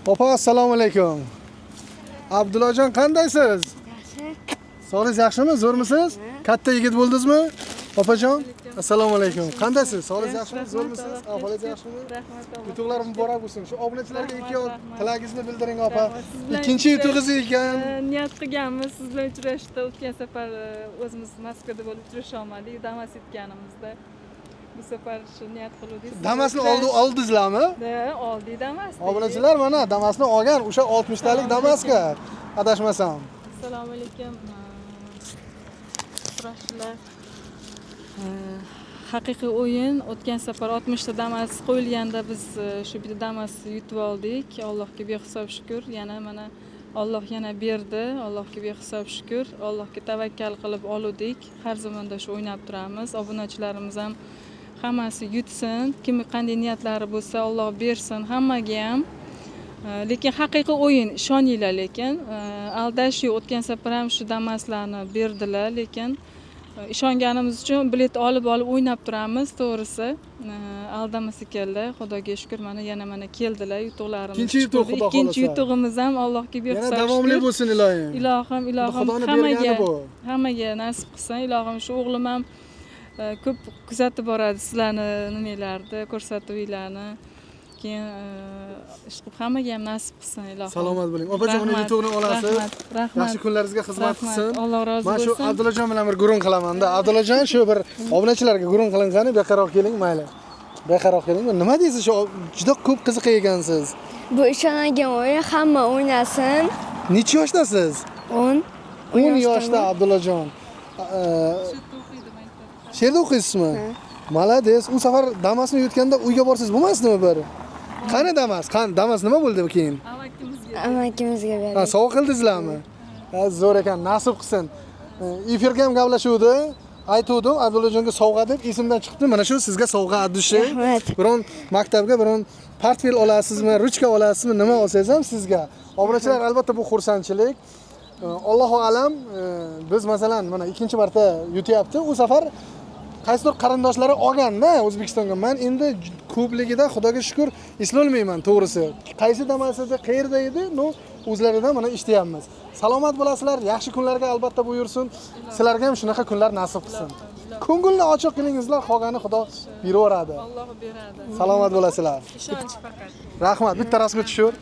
Opa, assalomu alaykum. Abdullajon, qandaysiz? Yaxshi. Sog'ligingiz yaxshimi? Zo'rmisiz? Katta yigit bo'ldingizmi? Opajon, assalomu alaykum. Qandaysiz? Sog'ligingiz yaxshimi? Zo'rmisiz? Ahvolingiz yaxshimi? Rahmat. Yutuqlar muborak bo'lsin. Shu obunachilarga ikki Rahmat, rahmat. tilagingizni bildiring, opa. Rahmat. Siz bilan Ikkinchi yutug'ingiz ekan. Niyat qilganmiz siz bilan uchrashishda. O'tgan safar o'zimiz Moskvada bo'lib uchrasha olmadik Damas yutganimizda. Bu safar shu niyat qiluvdik. Siz bilan Damasni oldi oldingizlarmi? Da, oldik Damasni. Obunachilar, mana Damasni olgan, o'sha 60 talik Damasga adashmasam. Assalomu alaykum. Uchrashuvlar. Haqiqiy o'yin. O'tgan safar 60 ta Damas qo'yilganda biz shu bitta Damas yutib oldik. Allohga behisob shukur. Yana mana Alloh yana berdi. Allohga behisob shukur. Allohga tavakkal qilib oluvdik. Har zamonda shu o'ynab turamiz. Obunachilarimiz ham hammasi yutsin. Kimni qanday niyatlari bo'lsa, Alloh bersin hammaga ham. Lekin haqiqiy o'yin, ishoninglar, lekin aldash yo'q. O'tgan safar ham shu Damaslarni berdilar, lekin ishonganimiz uchun bilet olib olib o'ynab turamiz, to'g'risi. Aldamas ekanlar, Xudoga shukur, mana yana mana keldilar yutuqlarimiz. Ikkinchi yutuq, chiqdi. Xudo Ikkinchi xohlasa. yutug'imiz ham Allohga Yana behisob davomli shukur. bo'lsin, iloyim. Ilohim, ilohim, Xudoni hammaga bergani bu. hammaga nasib qilsin, ilohim. Shu o'g'lim ham ko'p kuzatib boradi sizlarni nimalarni, ko'rsatuvlarni. Keyin ish qilib hammaga ham nasib qilsin, ilohim. Salomat bo'ling. Opajon, uni Rahmat, yutug'ini olasiz. Rahmat, rahmat. Yaxshi kunlaringizga xizmat Rahmat. qilsin. Alloh rozi Mana shu bo'lsin. Abdullajon bilan bir gurung qilamanda. Abdullajon, shu bir obunachilarga gurung qiling qani, bu yoqqaroq keling, mayli. Bu yoqqaroq keling. Nima deysiz, shu juda ko'p qiziq ekansiz. Bu ishonadigan o'yin, hamma o'ynasin. Necha yoshdasiz? 10. 10 yoshda Abdullajon. Shu yerda o'qiysizmi? Молодец. U safar Damasni yutganda uyga borsangiz bo'lmasdimi bir? Qani Damas? Qani Damas, nima bo'ldi keyin? Amakimizga. Amakimizga Ha, berdik. sovg'a qildingizlarmi? Ha, zo'r ekan, nasib qilsin. Efirga ham gaplashuvdi. Aytuvdim, Abdullajonga sovg'a deb esimdan chiqibdi. Mana shu sizga sovg'a от души. Rahmat. Biron maktabga biron portfel olasizmi, ruchka olasizmi, nima olsangiz ham sizga. Obunachilar, albatta bu xursandchilik. Allohu alam, biz masalan mana ikkinchi marta yutyapti. U safar qaysidir qarindoshlari olganda O'zbekistonga. Men endi ko'pligida, Xudoga shukur, eslolmayman to'g'risi. Qaysi Damas edi, qayerda edi? Но, o'zlaridan mana eshityapmiz. Salomat bo'lasizlar, yaxshi kunlarga albatta buyursin. Sizlarga ham shunaqa kunlar nasib qilsin. Ko'ngilni ochiq qilingizlar, qolgani Xudo beraveradi. Alloh beradi. Salomat bo'lasizlar. Ishonch faqat. Rahmat. Bitta rasmga tushir.